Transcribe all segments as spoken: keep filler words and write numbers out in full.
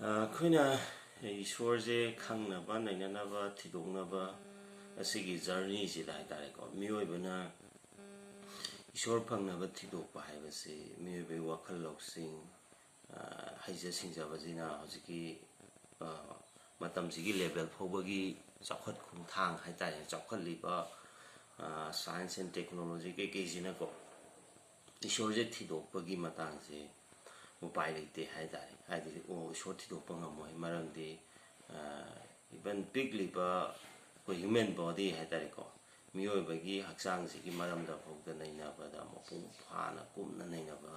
ꯑꯩꯈꯣꯏꯅ ꯏꯁꯣꯔꯁꯦ ꯈꯪꯅꯕ, ꯅꯩꯅꯅꯕ, ꯊꯤꯗꯣꯛꯅꯕ, ꯑꯁꯤꯒꯤ ꯖꯔꯅꯤꯁꯤꯗ ꯍꯥꯏꯇꯥꯔꯦꯀꯣ, ꯃꯤꯑꯣꯏꯕꯅ ꯏꯁꯣꯔ ꯐꯪꯅꯕ ꯊꯤꯗꯣꯛꯄ ꯍꯥꯏꯕꯁꯤ ꯃꯤꯑꯣꯏꯕꯒꯤ ꯋꯥꯈꯜ ꯂꯧꯁꯤꯡ, ꯍꯩꯖ ꯁꯤꯡꯖꯕꯁꯤꯅ ꯍꯧꯖꯤꯛꯀꯤ ꯃꯇꯝꯁꯤꯒꯤ ꯂꯦꯕꯦꯜ ꯐꯥꯎꯕꯒꯤ ꯆꯥꯎꯈꯠ ꯈꯣꯡꯊꯥꯡ ꯍꯥꯏꯇꯥꯔꯦ, ꯆꯥꯎꯈꯠꯂꯤꯕ science and technology ꯀꯩꯀꯩꯁꯤꯅꯀꯣ, ꯏꯁꯣꯔꯁꯦ ꯊꯤꯗꯣꯛꯄꯒꯤ ꯃꯇꯥꯡꯁꯦ ꯎꯄꯥꯏ ꯂꯩꯇꯦ ꯍꯥꯏꯇꯥꯔꯦ꯫ ꯍꯥꯏꯗꯤ, ꯑꯣ, ꯏꯁꯣꯔ ꯊꯤꯗꯣꯛꯄ ꯉꯝꯃꯣꯏ, ꯃꯔꯝꯗꯤ ꯏꯚꯟ ꯄꯤꯛꯂꯤꯕ ꯑꯩꯈꯣꯏ ꯍ꯭ꯌꯨꯃꯦꯟ ꯕꯣꯗꯤ ꯍꯥꯏꯇꯥꯔꯦꯀꯣ, ꯃꯤꯑꯣꯏꯕꯒꯤ ꯍꯛꯆꯥꯡꯁꯤꯒꯤ ꯃꯔꯝꯗ ꯐꯥꯎꯗ ꯅꯩꯅꯕꯗ ꯃꯄꯨꯡ ꯐꯥꯅ ꯀꯨꯞꯅ ꯅꯩꯅꯕ,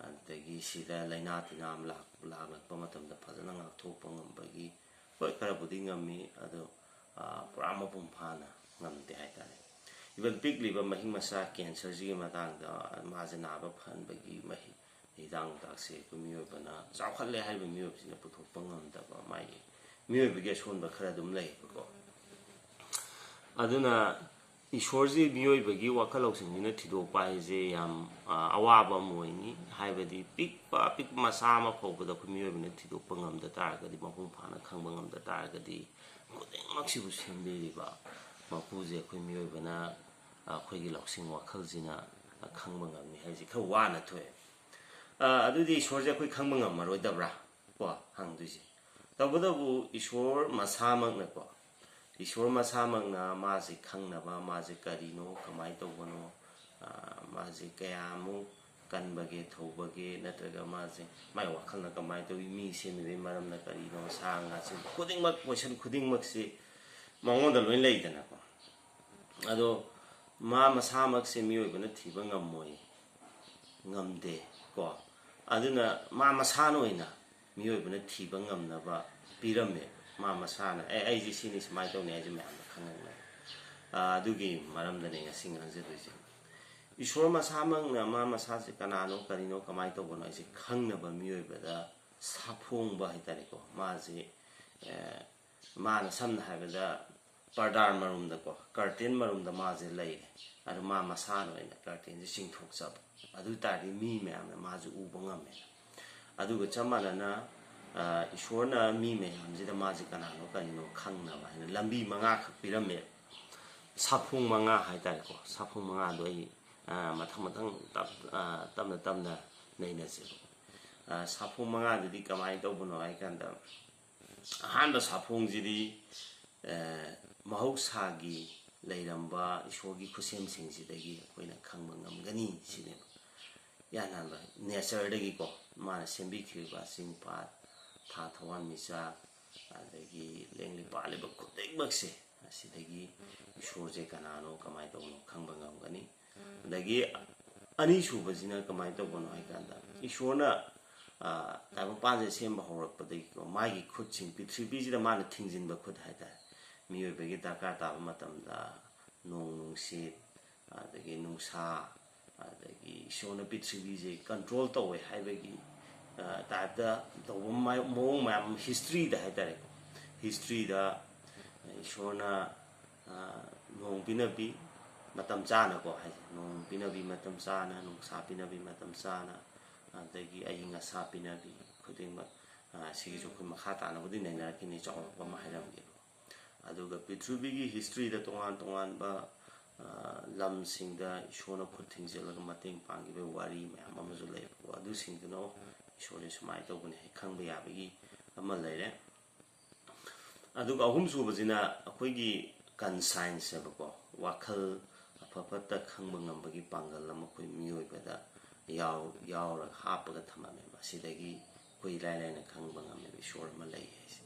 ꯑꯗꯒꯤ ꯁꯤꯗ ꯂꯥꯏꯅꯥ ꯇꯤꯟꯅꯥ ꯑꯃ ꯂꯥꯛ- ꯂꯥꯛꯂꯛꯄ ꯃꯇꯝꯗ ꯐꯖꯅ ꯉꯥꯛꯊꯣꯛꯄ ꯉꯝꯕꯒꯤ, ꯍꯣꯏ, ꯈꯔꯕꯨꯗꯤ ꯉꯝꯃꯤ, ꯑꯗꯣ ꯄꯨꯔꯥ ꯃꯄꯨꯡ ꯐꯥꯅ ꯉꯝꯗꯦ ꯍꯥꯏꯇꯥꯔꯦ꯫ ꯏꯚꯟ ꯄꯤꯛꯂꯤꯕ ꯃꯍꯤꯛ ꯃꯁꯥ ꯀꯦꯟꯁꯔꯁꯤꯒꯤ ꯃꯇꯥꯡꯗ ꯃꯥꯁꯦ ꯅꯥꯕ ꯐꯍꯟꯕꯒꯤ ꯃꯍꯤ ꯍꯤꯗꯥꯛ ꯅꯨꯡꯇꯥꯛꯁꯦ ꯑꯩꯈꯣꯏ ꯃꯤꯑꯣꯏꯕꯅ, ꯆꯥꯎꯈꯠꯂꯦ ꯍꯥꯏꯔꯤꯕ ꯃꯤꯑꯣꯏꯕꯁꯤꯅ ꯄꯨꯊꯣꯛꯄ ꯉꯝꯗꯕ, ꯃꯥꯒꯤ ꯃꯤꯑꯣꯏꯕꯒꯤ ꯑꯁꯣꯟꯕ ꯈꯔ ꯑꯗꯨꯝ ꯂꯩꯌꯦꯕꯀꯣ꯫ ꯑꯗꯨꯅ ꯏꯁꯣꯔꯁꯤ ꯃꯤꯑꯣꯏꯕꯒꯤ ꯋꯥꯈꯜ ꯂꯧꯁꯤꯡꯁꯤꯅ ꯊꯤꯗꯣꯛꯄ ꯍꯥꯏꯁꯦ ꯌꯥꯝ ꯑꯋꯥꯕ ꯑꯃ ꯑꯣꯏꯅꯤ꯫ ꯍꯥꯏꯕꯗꯤ ꯄꯤꯛꯄ ꯑꯄꯤꯛꯄ ꯃꯆꯥ ꯑꯃ ꯐꯥꯎꯕꯗ ꯑꯩꯈꯣꯏ ꯃꯤꯑꯣꯏꯕꯅ ꯊꯤꯗꯣꯛꯄ ꯉꯝꯗ ꯇꯥꯔꯒꯗꯤ, ꯃꯄꯨꯡ ꯐꯥꯅ ꯈꯪꯕ ꯉꯝꯗ ꯇꯥꯔꯒꯗꯤ, ꯈꯨꯗꯤꯡꯃꯛꯁꯤꯕꯨ ꯁꯦꯝꯕꯤꯔꯤꯕ ꯃꯄꯨꯁꯦ ꯑꯩꯈꯣꯏ ꯃꯤꯑꯣꯏꯕꯅ, ꯑꯩꯈꯣꯏꯒꯤ ꯂꯧꯁꯤꯡ ꯋꯥꯈꯜꯁꯤꯅ ꯈꯪꯕ ꯉꯝꯃꯤ ꯍꯥꯏꯁꯦ ꯈꯔ ꯋꯥꯅ ꯊꯣꯛꯑꯦ꯫ ꯑꯗꯨꯗꯤ ꯏꯁꯣꯔꯁꯦ ꯑꯩꯈꯣꯏ ꯈꯪꯕ ꯉꯝꯃꯔꯣꯏꯗꯕ꯭ꯔꯥ? ꯀꯣ, ꯍꯪꯗꯣꯏꯁꯦ꯫ ꯇꯧꯕꯇꯕꯨ ꯏꯁꯣꯔ ꯃꯁꯥꯃꯛꯅꯀꯣ, ꯏꯁꯣꯔ ꯃꯁꯥꯃꯛꯅ ꯃꯥꯁꯦ ꯈꯪꯅꯕ, ꯃꯥꯁꯦ ꯀꯔꯤꯅꯣ, ꯀꯃꯥꯏꯅ ꯇꯧꯕꯅꯣ, ꯃꯥꯁꯦ ꯀꯌꯥꯃꯨꯛ ꯀꯟꯕꯒꯦ, ꯊꯧꯕꯒꯦ, ꯅꯠꯇ꯭ꯔꯒ ꯃꯥꯁꯦ, ꯃꯥꯏ ꯋꯥꯈꯜꯅ ꯀꯃꯥꯏꯅ ꯇꯧꯏ, ꯃꯤ ꯁꯦꯝꯃꯤꯕꯒꯤ ꯃꯔꯝꯅ ꯀꯔꯤꯅꯣ, ꯁꯥ ꯉꯥꯁꯦ, ꯈꯨꯗꯤꯡꯃꯛ, ꯀꯣꯏꯁꯟ ꯈꯨꯗꯤꯡꯃꯛꯁꯤ ꯃꯉꯣꯟꯗ ꯂꯣꯏ ꯂꯩꯗꯅꯀꯣ꯫ ꯑꯗꯣ ꯃꯥ ꯃꯁꯥꯃꯛꯁꯦ ꯃꯤꯑꯣꯏꯕꯅ ꯊꯤꯕ ꯉꯝꯃꯣꯏ, ꯉꯝꯗꯦ ꯀꯣ꯫ ꯑꯗꯨꯅ ꯃꯥ ꯃꯁꯥꯅ ꯑꯣꯏꯅ ꯃꯤꯑꯣꯏꯕꯅ ꯊꯤꯕ ꯉꯝꯅꯕ ꯄꯤꯔꯝꯃꯦ꯫ ꯃꯥ ꯃꯁꯥꯅ, "ꯑꯦ, ꯑꯩꯁꯦ ꯁꯤꯅꯤ, ꯁꯨꯃꯥꯏꯅ ꯇꯧꯅꯤ" ꯍꯥꯏꯁꯦ ꯃꯌꯥꯝꯅ ꯈꯪꯍꯟꯕꯅꯦ꯫ ꯑꯗꯨꯒꯤ ꯃꯔꯝꯗꯅꯦ ꯉꯁꯤ ꯉꯥꯡꯖꯗꯣꯏꯁꯦ꯫ ꯏꯁꯣꯔ ꯃꯁꯥꯃꯛꯅ ꯃꯥ ꯃꯁꯥꯁꯦ ꯀꯅꯥꯅꯣ, ꯀꯔꯤꯅꯣ, ꯀꯃꯥꯏꯅ ꯇꯧꯕꯅꯣ ꯍꯥꯏꯁꯦ ꯈꯪꯅꯕ ꯃꯤꯑꯣꯏꯕꯗ ꯁꯥꯐꯣꯡꯕ ꯍꯥꯏꯇꯥꯔꯦꯀꯣ꯫ ꯃꯥꯁꯦ, ꯑꯦ, ꯃꯥꯅ ꯁꯝꯅ ꯍꯥꯏꯔꯕꯗ ꯄꯔꯗꯥꯔ ꯃꯔꯨꯝꯗꯀꯣ, ꯀꯔꯇꯦꯟ ꯃꯔꯨꯝꯗ ꯃꯥꯁꯦ ꯂꯩꯔꯦ꯫ ꯑꯗꯨ ꯃꯥ ꯃꯁꯥꯅ ꯑꯣꯏꯅ ꯀꯔꯇꯦꯟꯁꯦ ꯆꯤꯡꯊꯣꯛꯆꯕ꯫ ꯑꯗꯨ ꯇꯥꯔꯗꯤ ꯃꯤ ꯃꯌꯥꯝꯅ ꯃꯥꯁꯦ ꯎꯕ ꯉꯝꯃꯦꯅ꯫ ꯑꯗꯨꯒ ꯆꯞ ꯃꯥꯟꯅꯅ ꯏꯁꯣꯔꯅ ꯃꯤ ꯃꯌꯥꯝꯁꯤꯗ ꯃꯥꯁꯦ ꯀꯅꯥꯅꯣ ꯀꯔꯤꯅꯣ ꯈꯪꯅꯕ ꯍꯥꯏꯅ ꯂꯝꯕꯤ ꯃꯉꯥꯈꯛ ꯄꯤꯔꯝꯃꯦ꯫ ꯁꯥꯐꯣꯡ ꯃꯉꯥ ꯍꯥꯏꯇꯥꯔꯦꯀꯣ꯫ ꯁꯥꯐꯣꯡ ꯃꯉꯥꯗꯣ ꯑꯩ ꯃꯊꯪ ꯃꯊꯪ ꯇꯞꯅ ꯇꯞꯅ ꯅꯩꯅꯁꯦꯕ꯫ ꯁꯥꯐꯣꯡ ꯃꯉꯥꯗꯨꯗꯤ ꯀꯃꯥꯏꯅ ꯇꯧꯕꯅꯣ ꯍꯥꯏ ꯀꯥꯟꯗ, ꯑꯍꯥꯟꯕ ꯁꯥꯐꯣꯡꯁꯤꯗꯤ ꯃꯍꯧꯁꯥꯒꯤ ꯂꯩꯔꯝꯕ ꯏꯁꯣꯔꯒꯤ ꯈꯨꯠꯁꯦꯝꯁꯤꯡꯁꯤꯗꯒꯤ ꯑꯩꯈꯣꯏꯅ ꯈꯪꯕ ꯉꯝꯒꯅꯤ ꯁꯤꯅꯦꯕ꯫ ꯏꯍꯥꯟ ꯍꯥꯟꯕ ꯅꯦꯆꯔꯗꯒꯤꯀꯣ, ꯃꯥꯅ ꯁꯦꯝꯕꯤꯈꯤꯕ ꯆꯤꯡ ꯄꯥꯠ, ꯊꯥ ꯊꯋꯥꯟꯃꯤꯆꯥꯛ, ꯑꯗꯒꯤ ꯂꯦꯡꯂꯤ ꯄꯥꯜꯂꯤꯕ ꯈꯨꯗꯤꯡꯃꯛꯁꯦ, ꯑꯁꯤꯗꯒꯤ ꯏꯁꯣꯔꯁꯦ ꯀꯅꯥꯅꯣ ꯀꯃꯥꯏꯅ ꯇꯧꯕꯅꯣ ꯈꯪꯕ ꯉꯝꯒꯅꯤ꯫ ꯑꯗꯒꯤ ꯑꯅꯤꯁꯨꯕꯁꯤꯅ ꯀꯃꯥꯏꯅ ꯇꯧꯕꯅꯣ ꯍꯥꯏ ꯀꯥꯟꯗ, ꯏꯁꯣꯔꯅ ꯇꯥꯏꯕꯪꯄꯥꯟꯁꯦ ꯁꯦꯝꯕ ꯍꯧꯔꯛꯄꯗꯒꯤꯀꯣ, ꯃꯥꯒꯤ ꯈꯨꯠꯁꯤꯡ, ꯄ꯭ꯔꯤꯊꯤꯕꯤꯁꯤꯗ ꯃꯥꯅ ꯊꯤꯡꯖꯤꯟꯕ ꯈꯨꯠ ꯍꯥꯏꯇꯥꯔꯦ, ꯃꯤꯑꯣꯏꯕꯒꯤ ꯗꯔꯀꯥꯔ ꯇꯥꯕ ꯃꯇꯝꯗ ꯅꯣꯡ ꯅꯨꯡꯁꯤꯠ, ꯑꯗꯒꯤ ꯅꯨꯡꯁꯥ, ꯑꯗꯒꯤ ꯏꯁꯣꯔꯅ ꯄ꯭ꯔꯤꯊꯤꯕꯤꯁꯦ ꯀꯟꯇ꯭ꯔꯣꯜ ꯇꯧꯋꯦ ꯍꯥꯏꯕꯒꯤ ꯇꯥꯏꯞꯇ ꯇꯧꯕ ꯃꯑꯣꯡ ꯃꯌꯥꯝ ꯍꯤꯁꯇ꯭ꯔꯤꯗ ꯍꯥꯏꯇꯥꯔꯦꯀꯣ꯫ ꯍꯤꯁꯇ꯭ꯔꯤꯗ ꯏꯁꯣꯔꯅ ꯅꯣꯡ ꯄꯤꯅꯕꯤ ꯃꯇꯝ ꯆꯥꯅꯀꯣ, ꯍꯥꯏꯁꯦ, ꯅꯣꯡ ꯄꯤꯅꯕꯤ ꯃꯇꯝ ꯆꯥꯅ, ꯅꯨꯡꯁꯥ ꯄꯤꯅꯕꯤ ꯃꯇꯝ ꯆꯥꯅ, ꯑꯗꯒꯤ ꯑꯏꯪ ꯑꯁꯥ ꯄꯤꯅꯕꯤ ꯈꯨꯗꯤꯡꯃꯛ, ꯁꯤꯒꯤꯁꯨ ꯑꯩꯈꯣꯏ ꯃꯈꯥ ꯇꯥꯅꯕꯨꯗꯤ ꯅꯩꯅꯔꯛꯈꯤꯅꯤ, ꯆꯥꯎꯔꯥꯛꯄ ꯑꯃ ꯍꯥꯏꯔꯝꯒꯦ꯫ ꯑꯗꯨꯒ ꯄ꯭ꯔꯤꯊꯤꯕꯤꯒꯤ ꯍꯤꯁꯇ꯭ꯔꯤꯗ ꯇꯣꯉꯥꯟ ꯇꯣꯉꯥꯟꯕ ꯂꯝꯁꯤꯡꯗ ꯏꯁꯣꯔꯅ ꯈꯨꯠ ꯊꯤꯡꯖꯤꯜꯂꯒ ꯃꯇꯦꯡ ꯄꯥꯡꯈꯤꯕ ꯋꯥꯔꯤ ꯃꯌꯥꯝ ꯑꯃꯁꯨ ꯂꯩꯕꯀꯣ꯫ ꯑꯗꯨꯁꯤꯡꯗꯨꯅ, "ꯑꯣ, ꯏꯁꯣꯔꯁꯦ ꯁꯨꯃꯥꯏꯅ ꯇꯧꯕꯅꯦ" ꯍꯥꯏ ꯈꯪꯕ ꯌꯥꯕꯒꯤ ꯑꯃ ꯂꯩꯔꯦ꯫ ꯑꯗꯨꯒ ꯑꯍꯨꯝꯁꯨꯕꯁꯤꯅ ꯑꯩꯈꯣꯏꯒꯤ ꯀꯟꯁꯥꯏꯟꯁ ꯍꯥꯏꯕꯀꯣ, ꯋꯥꯈꯜ ꯑꯐ ꯐꯠꯇ ꯈꯪꯕ ꯉꯝꯕꯒꯤ ꯄꯥꯡꯒꯜ ꯑꯃ ꯑꯩꯈꯣꯏ ꯃꯤꯑꯣꯏꯕꯗ ꯌꯥꯎ-, ꯌꯥꯎꯔꯒ ꯍꯥꯞꯄꯒ ꯊꯝꯃꯝꯃꯦ꯫ ꯃꯁꯤꯗꯒꯤ ꯑꯩꯈꯣꯏ ꯏꯔꯥꯏ ꯂꯥꯏꯅ ꯈꯪꯕ ꯉꯝꯃꯦꯕ ꯏꯁꯣꯔ ꯑꯃ ꯂꯩ ꯍꯥꯏꯁꯦ꯫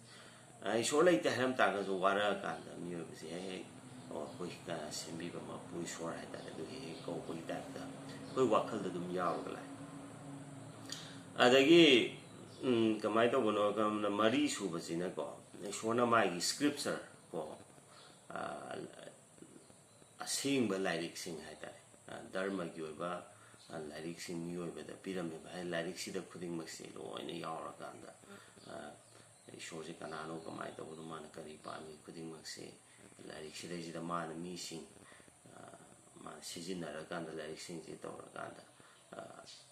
ꯏꯁꯣꯔ ꯂꯩꯇꯦ ꯍꯥꯏꯔꯝ ꯇꯥꯔꯒꯁꯨ, ꯋꯥꯔꯛꯑꯀꯥꯟꯗ ꯃꯤꯑꯣꯏꯕꯁꯦ ꯍꯦꯛ ꯍꯦꯛ, "ꯑꯣ, ꯑꯩꯈꯣꯏ ꯁꯦꯝꯕꯤꯕ ꯃꯄꯨ ꯏꯁꯣꯔ" ꯍꯥꯏꯇꯥꯔꯦ, ꯑꯗꯨꯒꯤ ꯍꯦꯛ ꯍꯦꯛ ꯀꯧꯕꯒꯤ ꯇꯥꯏꯞꯇ ꯑꯩꯈꯣꯏ ꯋꯥꯈꯜꯗ ꯑꯗꯨꯝ ꯌꯥꯎꯔꯒ ꯂꯥꯛꯑꯦ꯫ ꯑꯗꯒꯤ ꯀꯃꯥꯏꯅ ꯇꯧꯕꯅꯣ ꯍꯥꯏꯕꯗ, ꯃꯔꯤ ꯁꯨꯕꯁꯤꯅꯀꯣ, ꯏꯁꯣꯔꯅ ꯃꯥꯒꯤ ꯁ꯭ꯀ꯭ꯔꯤꯞꯆꯔ ꯀꯣ, ꯑꯁꯦꯡꯕ ꯂꯥꯏꯔꯤꯛꯁꯤꯡ ꯍꯥꯏꯇꯥꯔꯦ, ꯙꯔꯃꯒꯤ ꯑꯣꯏꯕ ꯂꯥꯏꯔꯤꯛꯁꯤꯡ ꯃꯤꯑꯣꯏꯕꯗ ꯄꯤꯔꯝꯃꯦꯕ꯫ ꯍꯥꯏꯗꯤ ꯂꯥꯏꯔꯤꯛꯁꯤꯗ ꯈꯨꯗꯤꯡꯃꯛꯁꯦ ꯂꯣꯏꯅ ꯌꯥꯎꯔꯀꯥꯟꯗ, ꯏꯁꯣꯔꯁꯦ ꯀꯅꯥꯅꯣ, ꯀꯃꯥꯏꯅ ꯇꯧꯕꯅꯣ, ꯃꯥꯅ ꯀꯔꯤ ꯄꯥꯝꯃꯤ, ꯈꯨꯗꯤꯡꯃꯛꯁꯦ ꯂꯥꯏꯔꯤꯛꯁꯤꯗꯩꯁꯤꯗ ꯃꯥꯅ ꯃꯤꯁꯤꯡ, ꯃꯥꯅ ꯁꯤꯖꯤꯟꯅꯔꯀꯥꯟꯗ, ꯂꯥꯏꯔꯤꯛꯁꯤꯡꯁꯦ ꯇꯧꯔꯀꯥꯟꯗ,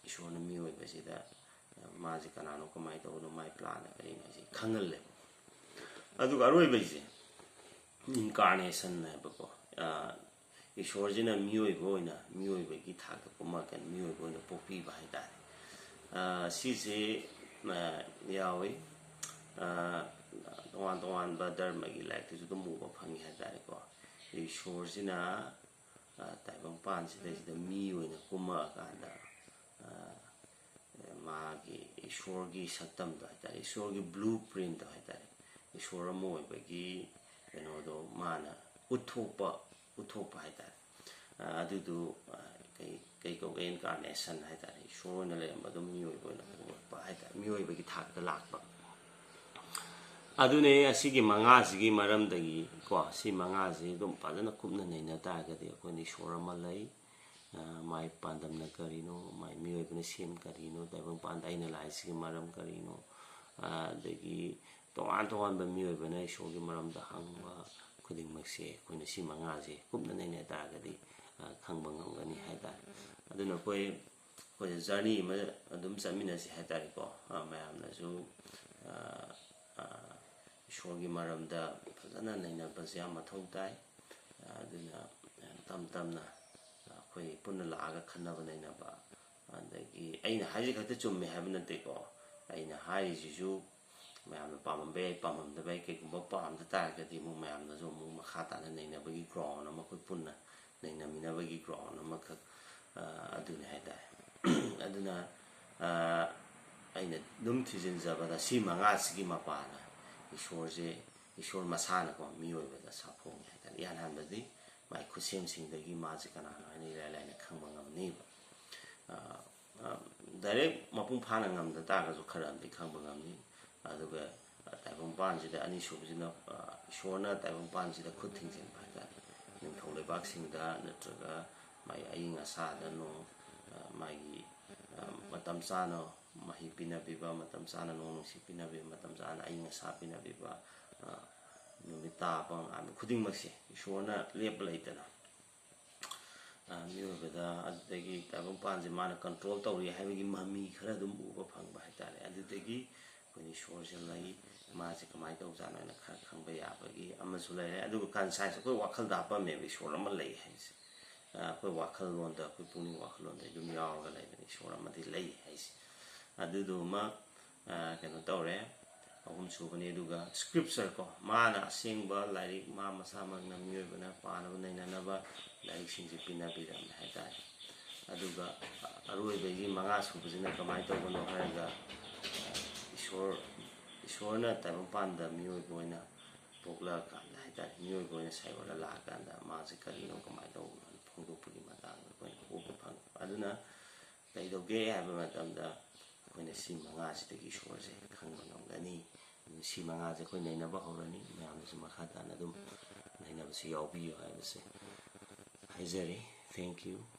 ꯏꯁꯣꯔꯅ ꯃꯤꯑꯣꯏꯕꯁꯤꯗ ꯃꯥꯁꯦ ꯀꯅꯥꯅꯣ, ꯀꯃꯥꯏꯅ ꯇꯧꯕꯅꯣ, ꯃꯥꯏ plan ꯀꯔꯤꯅꯣ ꯍꯥꯏꯁꯦ ꯈꯪꯍꯜꯂꯦꯕ꯫ ꯑꯗꯨꯒ ꯑꯔꯣꯏꯕꯩꯁꯦ incarnation ꯍꯥꯏꯕꯀꯣ, ꯑ, ꯏꯁꯣꯔꯁꯤꯅ ꯃꯤꯑꯣꯏꯕ ꯑꯣꯏꯅ, ꯃꯤꯑꯣꯏꯕꯒꯤ ꯊꯥꯛꯇ ꯀꯨꯝꯃꯛꯀꯅꯤ, ꯃꯤꯑꯣꯏꯕ ꯑꯣꯏꯅ ꯄꯣꯛꯄꯤꯕ ꯍꯥꯏꯇꯥꯔꯦ꯫ ꯑ, ꯁꯤꯁꯦ, ꯑ, ꯌꯥꯎꯏ꯫ ꯑ, ꯇꯣꯉꯥꯟ ꯇꯣꯉꯥꯟꯕ ꯙꯔꯃꯒꯤ ꯂꯥꯏꯔꯤꯛꯇꯁꯨ ꯑꯗꯨꯝ ꯎꯕ ꯐꯪꯉꯤ ꯍꯥꯏꯇꯥꯔꯦꯀꯣ꯫ ꯏꯁꯣꯔꯁꯤꯅ, ꯑ, ꯇꯥꯏꯕꯪꯄꯥꯟꯁꯤꯗꯩꯁꯤꯗ ꯃꯤ ꯑꯣꯏꯅ ꯀꯨꯝꯃꯛꯑꯀꯥꯟꯗ, ꯑ, ꯃꯥꯒꯤ ꯏꯁꯣꯔꯒꯤ ꯁꯛꯇꯝꯗꯣ ꯍꯥꯏꯇꯥꯔꯦ, ꯏꯁꯣꯔꯒꯤ blueprintꯇꯣ ꯍꯥꯏꯇꯥꯔꯦ, ꯏꯁꯣꯔ ꯑꯃ ꯑꯣꯏꯕꯒꯤ ꯀꯩꯅꯣꯗꯣ ꯃꯥꯅ ꯎꯠꯊꯣꯛꯄ, ꯎꯠꯊꯣꯛꯄ ꯍꯥꯏꯇꯥꯔꯦ꯫ ꯑ, ꯑꯗꯨꯗꯨ, ꯑ, ꯀꯩ, ꯀꯩ ꯀꯧꯒꯦ? Incarnation ꯍꯥꯏꯇꯥꯔꯦ, ꯏꯁꯣꯔ ꯑꯣꯏꯅ ꯂꯩꯔꯝꯕ ꯑꯗꯨꯝ ꯃꯤꯑꯣꯏꯕ ꯑꯣꯏꯅ ꯍꯣꯡꯂꯛꯄ ꯍꯥꯏꯇꯥꯔꯦ, ꯃꯤꯑꯣꯏꯕꯒꯤ ꯊꯥꯛꯇ ꯂꯥꯛꯄ꯫ ꯑꯗꯨꯅꯦ, ꯑꯁꯤꯒꯤ ꯃꯉꯥꯁꯤꯒꯤ ꯃꯔꯝꯗꯒꯤ ꯀꯣ, ꯁꯤ ꯃꯉꯥꯁꯤ ꯑꯗꯨꯝ ꯐꯖꯅ ꯀꯨꯞꯅ ꯅꯩꯅ ꯇꯥꯔꯒꯗꯤ ꯑꯩꯈꯣꯏꯅ ꯏꯁꯣꯔ ꯑꯃ ꯂꯩ, ꯑ, ꯃꯥꯏ ꯄꯥꯟꯗꯝꯅ ꯀꯔꯤꯅꯣ, ꯃꯥꯏ ꯃꯤꯑꯣꯏꯕꯅ ꯁꯦꯝ ꯀꯔꯤꯅꯣ, ꯇꯥꯏꯕꯪꯄꯥꯟꯗ ꯑꯩꯅ ꯂꯥꯛꯏꯁꯤꯒꯤ ꯃꯔꯝ ꯀꯔꯤꯅꯣ, ꯑ, ꯑꯗꯒꯤ ꯇꯣꯉꯥꯟ ꯇꯣꯉꯥꯟꯕ ꯃꯤꯑꯣꯏꯕꯅ ꯏꯁꯣꯔꯒꯤ ꯃꯔꯝꯗ ꯍꯪꯕ ꯈꯨꯗꯤꯡꯃꯛꯁꯦ ꯑꯩꯈꯣꯏꯅ ꯁꯤ ꯃꯉꯥꯁꯦ ꯀꯨꯞꯅ ꯅꯩꯅ ꯇꯥꯔꯒꯗꯤ, ꯑ, ꯈꯪꯕ ꯉꯝꯒꯅꯤ ꯍꯥꯏꯇꯥꯔꯦ꯫ ꯑꯗꯨꯅ ꯑꯩꯈꯣꯏ, ꯑꯩꯈꯣꯏꯁꯦ journey ꯑꯃ ꯑꯗꯨꯝ ꯆꯠꯃꯤꯟꯅꯁꯤ ꯍꯥꯏꯇꯥꯔꯦꯀꯣ꯫ ꯑ, ꯃꯌꯥꯝꯅꯁꯨ, ꯑ, ꯑ, ꯏꯁꯣꯔꯒꯤ ꯃꯔꯝꯗ ꯐꯖꯅ ꯅꯩꯅꯕꯁꯦ ꯌꯥꯝ ꯃꯊꯧ ꯇꯥꯏ꯫ ꯑ, ꯑꯗꯨꯅ, ꯑ, ꯇꯞ ꯇꯞꯅ, ꯑ, ꯑꯩꯈꯣꯏ ꯄꯨꯟꯅ ꯂꯥꯛꯑꯒ ꯈꯟꯅꯕ ꯅꯩꯅꯕ, ꯑꯗꯒꯤ ꯑꯩꯅ ꯍꯥꯏꯁꯦ ꯈꯛꯇ ꯆꯨꯝꯃꯦ ꯍꯥꯏꯕ ꯅꯠꯇꯦꯀꯣ꯫ ꯑꯩꯅ ꯍꯥꯏꯔꯤꯁꯤꯁꯨ ꯃꯌꯥꯝꯅ ꯄꯥꯝꯃꯝꯕ ꯌꯥꯏ, ꯄꯥꯝꯃꯝꯗꯕ ꯌꯥꯏ꯫ ꯀꯩꯒꯨꯝꯕ ꯄꯥꯝꯗ ꯇꯥꯔꯒꯗꯤ ꯑꯃꯨꯛ ꯃꯌꯥꯝꯅꯁꯨ ꯑꯃꯨꯛ ꯃꯈꯥ ꯇꯥꯅ ꯅꯩꯅꯕꯒꯤ ground ꯑꯃ ꯑꯩꯈꯣꯏ ꯄꯨꯟꯅ ꯅꯩꯅꯃꯤꯟꯅꯕꯒꯤ ground ꯑꯃꯈꯛ, ꯑ, ꯑꯗꯨꯅꯤ ꯍꯥꯏꯇꯥꯔꯦ꯫ ꯑꯗꯨꯅ, ꯑ, ꯑꯩꯅ ꯑꯗꯨꯝ ꯊꯤꯖꯤꯟꯖꯕꯗ ꯁꯤ ꯃꯉꯥꯁꯤꯒꯤ ꯃꯄꯥꯅ ꯏꯁꯣꯔꯁꯦ, ꯏꯁꯣꯔ ꯃꯁꯥꯅꯀꯣ ꯃꯤꯑꯣꯏꯕꯗ ꯁꯥꯐꯣꯡꯉꯦ ꯍꯥꯏꯇꯥꯔꯦ꯫ ꯏꯍꯥꯟ ꯍꯥꯟꯕꯗꯤ ꯃꯥꯏ ꯈꯨꯠꯁꯦꯝꯁꯤꯡꯗꯒꯤ ꯃꯥꯁꯦ ꯀꯅꯥꯅꯣ ꯍꯥꯏꯅ ꯏꯔꯥꯏ ꯂꯥꯏꯅ ꯈꯪꯕ ꯉꯝꯅꯤꯕ꯫ ꯑ, ꯑ, direct ꯃꯄꯨꯡ ꯐꯥꯅ ꯉꯝꯗ ꯇꯥꯔꯒꯁꯨ ꯈꯔ ꯑꯃꯗꯤ ꯈꯪꯕ ꯉꯝꯅꯤ꯫ ꯑꯗꯨꯒ, ꯑ, ꯇꯥꯏꯕꯪꯄꯥꯟꯁꯤꯗ ꯑꯅꯤꯁꯨꯕꯁꯤꯅ, ꯑ, ꯏꯁꯣꯔꯅ ꯇꯥꯏꯕꯪꯄꯥꯟꯁꯤꯗ ꯈꯨꯠ ꯊꯤꯡꯖꯤꯟꯕ ꯍꯥꯏꯇꯥꯔꯦ꯫ ꯅꯤꯡꯊꯧ ꯂꯩꯕꯥꯛꯁꯤꯡꯗ ꯅꯠꯇ꯭ꯔꯒ ꯃꯥꯒꯤ ꯑꯏꯪ ꯑꯁꯥꯗ ꯅꯣꯡ, ꯑ, ꯃꯥꯒꯤ, ꯑ, ꯃꯇꯝ ꯆꯥꯅ ꯃꯍꯩ ꯄꯤꯅꯕꯤꯕ, ꯃꯇꯝ ꯆꯥꯅ ꯅꯣꯡ ꯅꯨꯡꯁꯤꯠ ꯄꯤꯅꯕꯤꯕ, ꯃꯇꯝ ꯆꯥꯅ ꯑꯏꯪ ꯑꯁꯥ ꯄꯤꯅꯕꯤꯕ, ꯑ, ꯅꯨꯃꯤꯠ ꯇꯥꯕ ꯉꯥꯟꯕ ꯈꯨꯗꯤꯡꯃꯛꯁꯦ ꯏꯁꯣꯔꯅ ꯂꯦꯞꯄ ꯂꯩꯇꯅ ꯃꯤꯑꯣꯏꯕꯗ ꯑꯗꯨꯗꯒꯤ ꯇꯥꯏꯕꯪꯄꯥꯟꯁꯦ ꯃꯥꯅ ꯀꯟꯇ꯭ꯔꯣꯜ ꯇꯧꯔꯤ ꯍꯥꯏꯕꯒꯤ ꯃꯃꯤ ꯈꯔ ꯑꯗꯨꯝ ꯎꯕ ꯐꯪꯕ ꯍꯥꯏꯇꯥꯔꯦ꯫ ꯑꯗꯨꯗꯒꯤ ꯑꯩꯈꯣꯏꯅ ꯏꯁꯣꯔꯁꯦ ꯂꯩ, ꯃꯥꯁꯦ ꯀꯃꯥꯏꯅ ꯇꯧꯖꯥꯠꯅꯣ ꯍꯥꯏꯅ ꯈꯔ ꯈꯪꯕ ꯌꯥꯕꯒꯤ ꯑꯃꯁꯨ ꯂꯩꯔꯦ꯫ ꯑꯗꯨꯒ ꯀꯟꯁꯥꯏꯟꯁ, ꯑꯩꯈꯣꯏ ꯋꯥꯈꯜꯗ ꯍꯥꯞꯄꯝꯃꯦꯕ ꯏꯁꯣꯔ ꯑꯃ ꯂꯩ ꯍꯥꯏꯁꯦ꯫ ꯑꯩꯈꯣꯏ ꯋꯥꯈꯜꯂꯣꯟꯗ, ꯑꯩꯈꯣꯏ ꯄꯨꯛꯅꯤꯡ ꯋꯥꯈꯜꯂꯣꯟꯗ ꯑꯗꯨꯝ ꯌꯥꯎꯔꯒ ꯂꯩꯕꯅꯤ ꯏꯁꯣꯔ ꯑꯃꯗꯤ ꯂꯩ ꯍꯥꯏꯁꯦ꯫ ꯑꯗꯨꯗꯨꯃ ꯀꯩꯅꯣ ꯇꯧꯔꯦ, ꯑꯍꯨꯝ ꯁꯨꯕꯅꯤ꯫ ꯑꯗꯨꯒ ꯁ꯭ꯀ꯭ꯔꯤꯞꯆꯔ ꯀꯣ, ꯃꯥꯅ ꯑꯁꯦꯡꯕ ꯂꯥꯏꯔꯤꯛ, ꯃꯥ ꯃꯁꯥꯃꯛꯅ ꯃꯤꯑꯣꯏꯕꯅ ꯄꯥꯅꯕ ꯅꯩꯅꯅꯕ ꯂꯥꯏꯔꯤꯛꯁꯤꯡꯁꯦ ꯄꯤꯅꯕꯤꯔꯝꯃꯦ ꯍꯥꯏꯇꯥꯔꯦ꯫ ꯑꯗꯨꯒ ꯑꯔꯣꯏꯕꯒꯤ ꯃꯉꯥ ꯁꯨꯕꯁꯤꯅ ꯀꯃꯥꯏꯅ ꯇꯧꯕꯅꯣ ꯍꯥꯏꯔꯒ, ꯏꯁꯣꯔ, ꯏꯁꯣꯔꯅ ꯇꯥꯏꯕꯪꯄꯥꯟꯗ ꯃꯤꯑꯣꯏꯕ ꯑꯣꯏꯅ ꯄꯣꯛꯂꯛꯑꯀꯥꯟꯗ ꯍꯥꯏꯇꯥꯔꯦ, ꯃꯤꯑꯣꯏꯕ ꯑꯣꯏꯅ ꯁꯥꯏꯑꯣꯟꯗ ꯂꯥꯛꯑꯀꯥꯟꯗ ꯃꯥꯁꯦ ꯀꯔꯤꯅꯣ, ꯀꯃꯥꯏꯅ ꯇꯧꯕꯅꯣ ꯍꯥꯏꯅ ꯐꯣꯡꯗꯣꯛꯄꯒꯤ ꯃꯇꯥꯡꯗ ꯑꯩꯈꯣꯏꯅ ꯎꯕ ꯐꯪꯉꯦ꯫ ꯑꯗꯨꯅ ꯀꯩꯗꯧꯒꯦ ꯍꯥꯏꯕ ꯃꯇꯝꯗ ꯑꯩꯈꯣꯏꯅ ꯁꯤ ꯃꯉꯥꯁꯤꯗꯒꯤ ꯏꯁꯣꯔꯁꯦ ꯈꯪꯕ ꯉꯝꯒꯅꯤ꯫ ꯑꯗꯨ ꯁꯤ ꯃꯉꯥꯁꯦ ꯑꯩꯈꯣꯏ ꯅꯩꯅꯕ ꯍꯧꯔꯅꯤ꯫ ꯃꯌꯥꯝꯅꯁꯨ ꯃꯈꯥ ꯇꯥꯅ ꯑꯗꯨꯝ ꯅꯩꯅꯕꯁꯤ ꯌꯥꯎꯕꯤꯌꯨ ꯍꯥꯏꯕꯁꯦ ꯍꯥꯏꯖꯔꯤ꯫ Thank you꯫